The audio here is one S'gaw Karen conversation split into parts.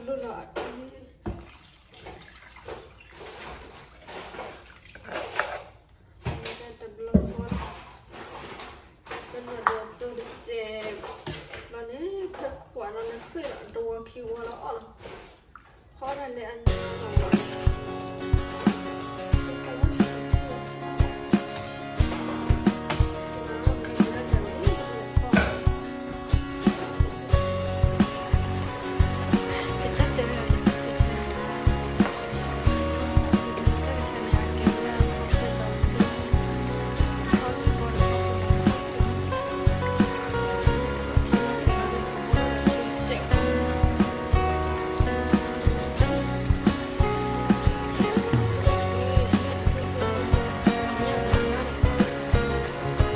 လီၤအတၢ် တဘျီဃီ တနီၤဒီးသိတကဲး ဘျီန့ၣ် တကွၢ်လီၤန့ၣ် ဃ့ၢ်ဒီးတဝီခံဝီလီၤအီၣ်လီၤ ဟီဒၣ်လဲၣ်အညီလီၤ အီၣ်မ့ၤဟ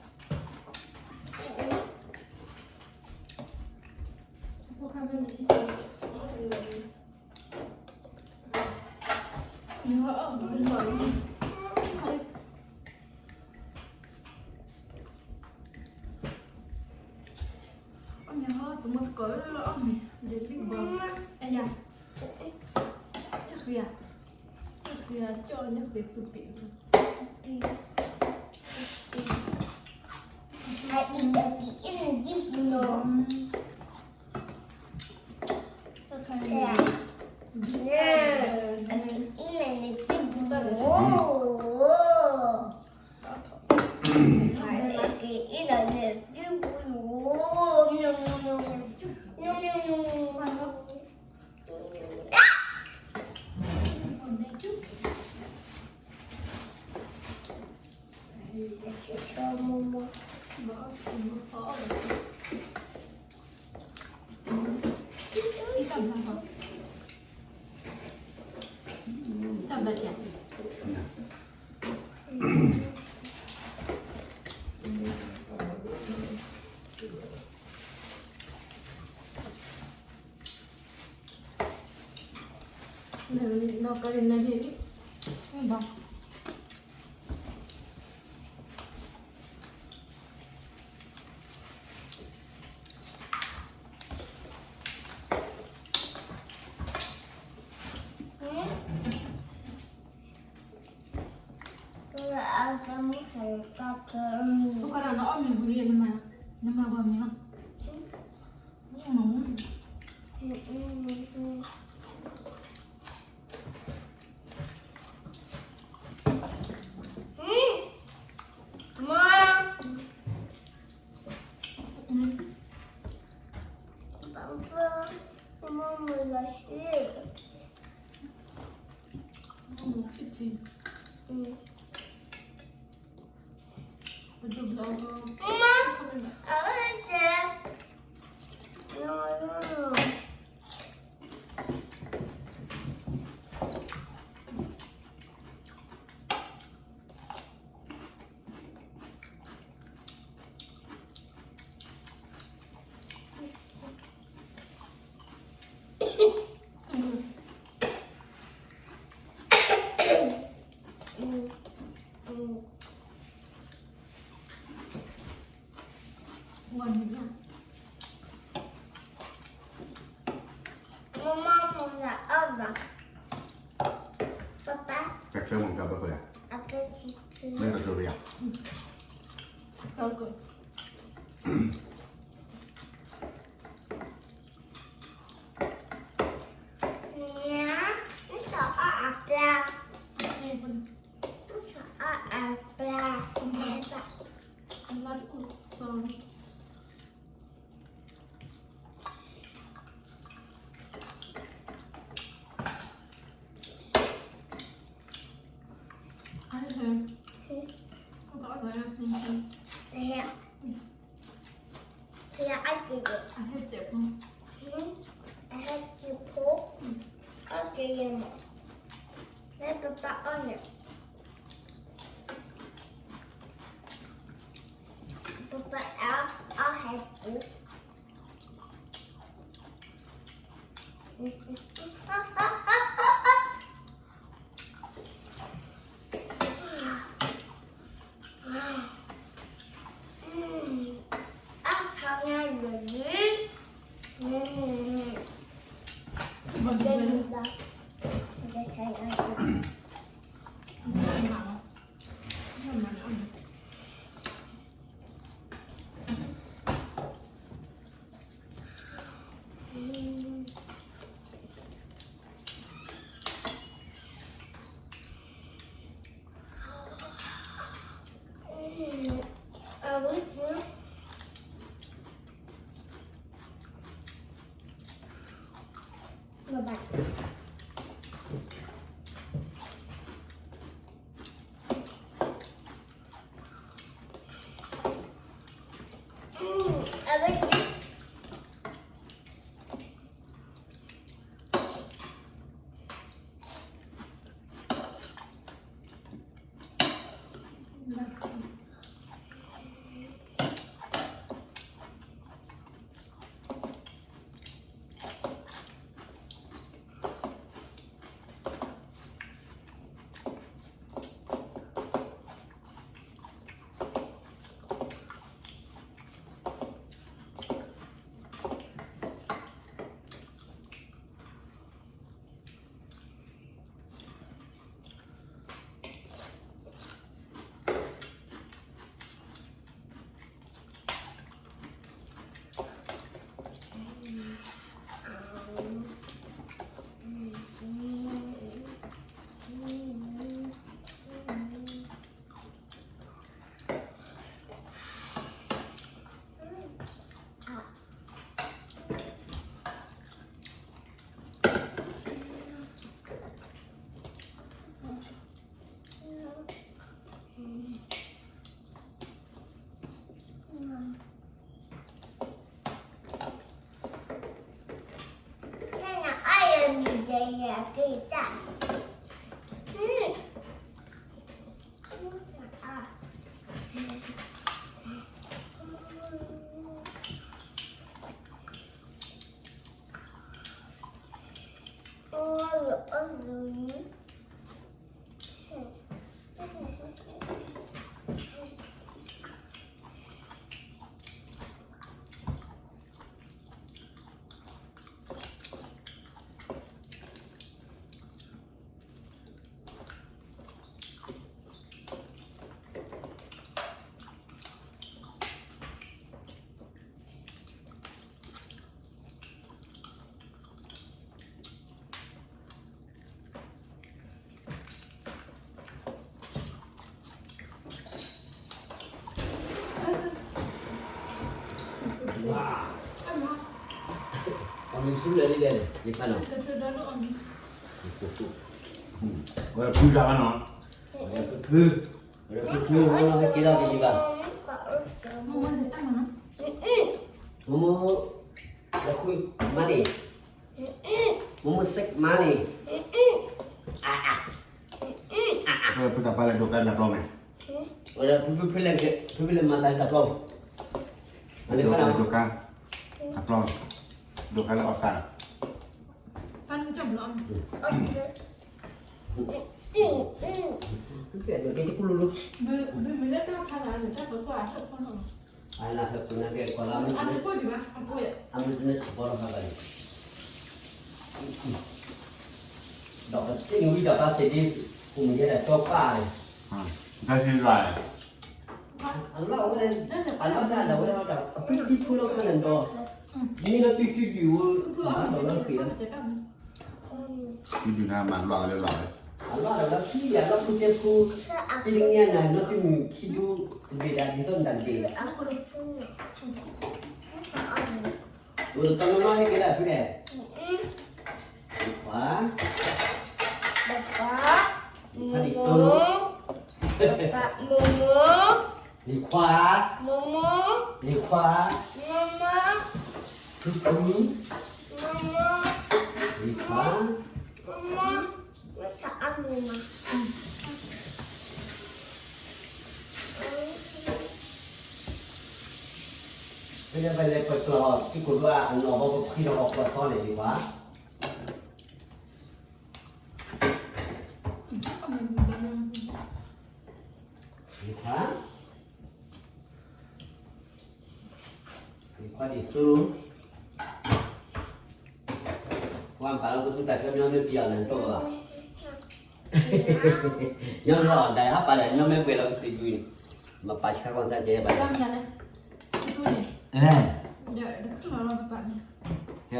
ီ သမူသကိးလၢအီၣ်မ့ၤ ယလံၣ်ဘီ အယၤ ယဃံယၤ ယဃံယၤကၠီၣ် ယဃံသူပံး အအံၤ အအံၤ အအံၤ တၢ်ခါန့ၣ် အအံၤ အအံၤ အအံၤ ဖိခွါဒီးနအီၣ်မ့ၤဝံၤလံ နမၤပှၤမ့ၤလီၤ. But I'll, I'll have to. Mm. I'll come here with you. Mm.ဝဲဖုတၢ်ဘၣ်နီၤ, ဝဲဖု, ဝဲဖု, ဝဲဖု, ဝဲဖုက့ၤလီၤက့ၤဘၣ်. မိၢ်မိၢ်, ဝဲဖု, မါန့ၣ်, မိၢ်မိၢ်စ့ၢ်မါန့ၣ်, အါ, အါ, ဖုတၢ်ပာ်လၢဒိးကါလၢတၢ်ပျီမ့ၢ်, ဝဲဖုဖုလဲၣ်, ဖုဖုလဲၣ်မၤတၢ်လၢတၢ်ပျီ, ဒိးကါ, တၢ်ပျီ, ဒိးကါလၢအီၣ်သး, အလၢဟၢဖုနၢ်ကဲကီလၢ, အမ့ၢ်တန့ၢ်ထီၣ်ဘီလီၤဘၣ်ဘၣ်န့ၣ်, ဒီးပသ့ၣ်ညါဝံၤဒီးဘၣ်စ့ၢ်ဒ်, ကိးမံၤယဲဒၣ်ကၠီပၢ်န့ၣ်, တၢ်ဟ့ၣ်လီၤ, အလီၢ်ဝဲ, အလီၢ်ဒၣ်ဒီးဝဲဒၣ် အဖုတံၢ်ဖုလီၤခါန့ၣ်ဒီး, မ့ၢ်လီၤစုစုဒုးဝဲ, မၤဒီးလီၤဃံၤလီၤ စုဒုးနၤမၤလီၢ်လၢလီၢ်ဝဲ, အလီၢ်ဒီးလၢခံယၤလီၢ်ဖုကဲဖု, ကံတနံၤအနၤနီၢ်တမုာ်ခံဒူ, တဘ့ၣ်ဒၣ်ဒ်သိးနတၢ်တဘ့ၣ်လီၤ, အိၣ်တတီၤနီၢ်နီၢ်ဟဲက့ၤဒၣ်ဖုလဲၣ်, ခွါ, ဖါဒံးတိ, ခွါ, ခွါ, ဖုဖု, ခွါ, မ့ၢ်ဆါအါမူမး, အါ, ဖဲန့ၣ်ပလဲၤပကျီၢ် က့ၢ်ကိၣ်ဒိၣ်အနီၢ်ဘီပဖှံထီၣ်ဟီၣ်ကီၢ်သီန့ၣ်လံၤဘၣ်. ယခွါ, ယခွါဒ်ဆူ, ပှၤပာ်လီၤကသူတၢ်ဆၢညီနုၢ်တံၢ်အီၤန့ၣ်တအိၣ်ဘၣ်. ညီလီၤဒၣ်ဟးပာ်ဒီးညီမ့ၢ်ပှဲၤလီၤကစံးဘျုးန့ၣ်, မပာ်ဆှါကီၢ်စၢ်ကဲဘၣ်. ဟဲ,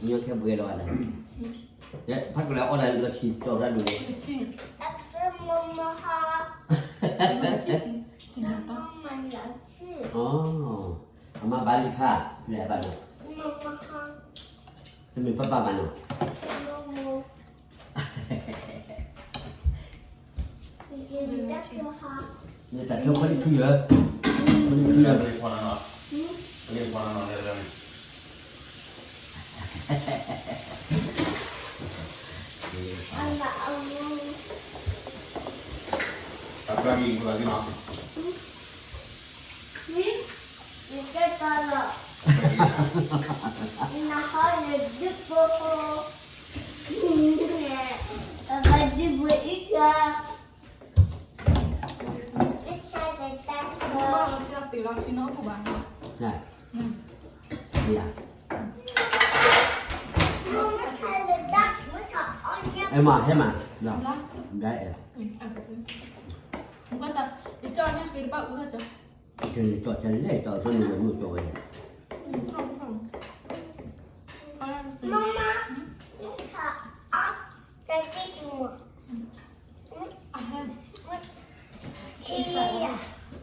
ညီခဲပှဲၤလီၤဘၣ်န့ၣ်, ဖးကလၢအီၣ်ဒၣ်လၢထံတီၢ်တၢ်ဒိၣ်န့ၣ်, အမါဘၣ်လံဖး, လဲၤဘၣ်ဒီး, တမ့ၢ်ပၢ်ပၢ်ဘၣ်နီၤ, တၢ်ဆၢခွါလံဖုယၢ, ခွါလံဖုယၢ, တၢ်ပျၢ်မံၤပှၤလံနီၤ, နဟီလၢဒုးဖိ, ပဘၣ်ဒုးဘှံးအံၤ, အဲမးဟဲမး, ကဲကၠီၣ်ကၠီၣ်လဲၣ်ကၠီၣ်ဆိန့ၣ်မ့ၢ်ကၠီၣ်ဝဲန့ၣ်, ယဖိဆံးကလၢဖုကိၣ်တဘူန့ၣ်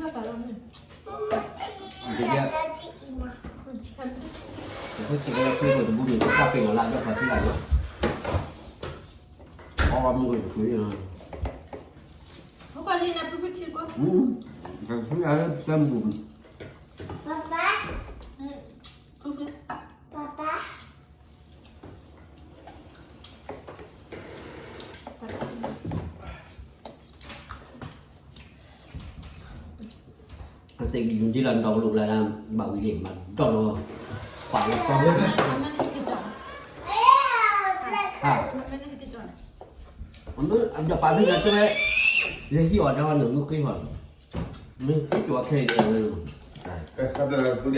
တၢ်ပ့ၤလီၤလၢအဒီၣ်ဖးထံလၢ်လီၤ, အီၣ်ဝဲမုၢ်ကတခွံ, ဖုလၢတၢ်မုၢ်, ပၢ်ပၢ်, ပၢ်ပၢ်, အစ့ၣ်ကဒုၣ်ဒ်လီၤ ဒီကလိာ်ကျါဒၣ် ဘၣ်ဝံၤဒံး မၤဒီၣ်လီၤ, ပာ်လီၤကီၢ်ဝဲ, ဟါ, ဒီးပာ်ဖဲန့ၣ်တဲဝဲ, ယဟံးအီၤဒၣ်ဝဲန့ၣ် မုၢ်ဃ့ဟီၣ်, မ့ၢ်ဃ့ကီးခဲအံၤ, လၢသူၣ်ဒီ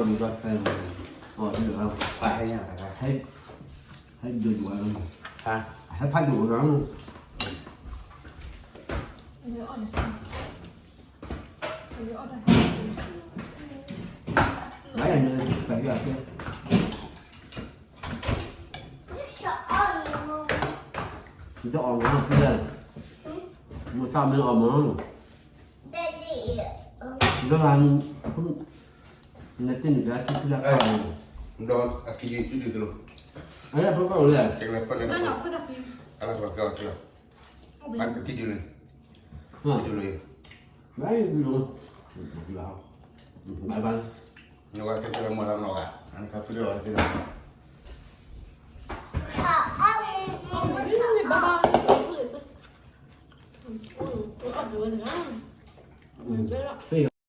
း, ဟဲဒိၣ်ဒိၣ်, ဟဲဖးဒိၣ်လီၤ, ဘၣ်ယၤန့ၣ် ပဟဲအီၤကဲ, ဒီးအီၣ်မးဖဲလဲၣ်, မ့ၢ်တၢ်မ့ၢ်အီၣ်မး, ဒီးဟး, နတန့ၢ်ကထံၣ်ဖုလၢခါ, ဒီးအကံၣ်ဒုးတဒုးတလိၤ, အဖီခိၣ်လဲၣ်, အကံၣ်ဒုးန့ၣ်, ဘၣ်ယၤ, ဘၣ်ဘၣ်, နဝဲကဲကဲလၢမီၢ်လၢနီၢ်ဂၤ, နခါဖုလၢအီၤကဲလၢ